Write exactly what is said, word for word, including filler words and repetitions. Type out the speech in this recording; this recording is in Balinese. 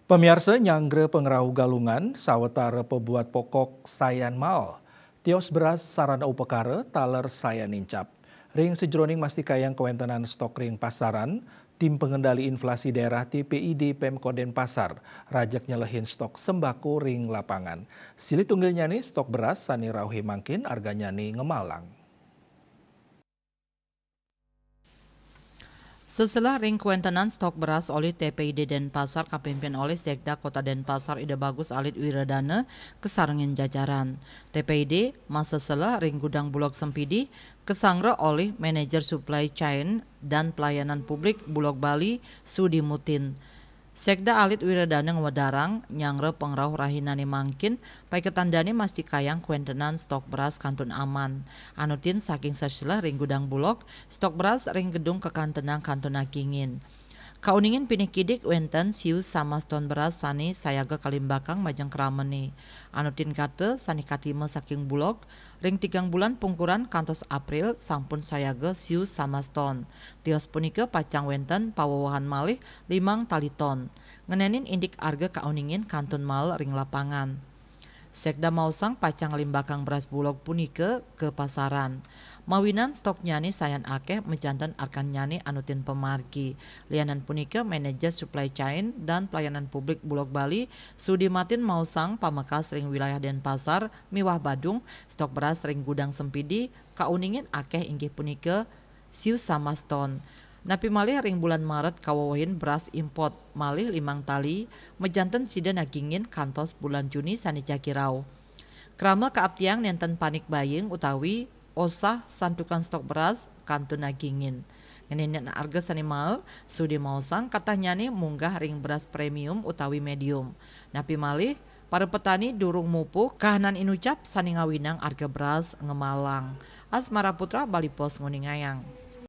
Pamiarsa, nyanggra pangrauh Galungan, sawatara pabuat pokok sayan mael. Tios beras sarana upakara taler sayan nincap. Ring sajeroning mastikayang kawentenan stok ring pasaran, Tim Pengendali Inflasi Daerah T P I D Pemkot Denpasar rajeg nyelehin stok sembako ring lapangan. Silih tunggilnyane stok beras sane rauhe mangkin arganyane ngemalang. Seselah ring kawentenan stok beras olih T P I D Denpasar kapimpin olih Sekda Kota Denpasar Ida Bagus Alit Wiradana kasarengin jajaran. T P I D maseselah ring Gudang Bulog Sempidi kasangra olih Manajer Supply Chain dan Pelayanan Publik Bulog Bali, Sudi Mutin. Sekda Alit Wiradana ngwedarang, nyanggra pangrauh rahinane mangkin, paiketan dane mastikayang kawentenan stok beras kantun aman. Anutin saking seselah ring Gudang Bulog, stok beras ring Gedung Kekantenang kantun agingin. Kauningin pinih kidik wenten siu samaston beras sane sayaga kalimbakang majeng kramane. Anutin gatra sane katrima saking Bulog, ring tigang bulan pungkuran kantos April sampun sayaga siu samaston. Tios punika pacang wenten pawewehan malih limang tali ton. Ngenenin indik arga kauningin kantun mael ring lapangan. Sekda maosang pacang limbakang beras Bulog punika ka pasaran. Mawinan stoknyane sayan akeh majanten arkannyane anutin pamargi. Lianan punika, Manajer Supply Chain dan Pelayanan Publik Bulog Bali, Sudi Mutin maosang pamekas ring wilayah Denpasar miwah Badung, stok beras ring Gudang Sempidi kauningin akeh inggih punika siu samaston. Napi malih ring bulan Maret kawewehin beras import malih limang tali, majanten sida nagingin kantos bulan Juni sane jagi rauh. Krama kaaptiang nenten panik buying utawi osah santukan stok beras kantun nagingin. Ngenenin arga sane mael, Sudi maosang katahnyane munggah ring beras premium utawi medium. Napi malih, para petani durung mupuh kahanan inucap sane ngawinang arga beras ngemalang. Asmara Putra, Bali Post, nguningayang.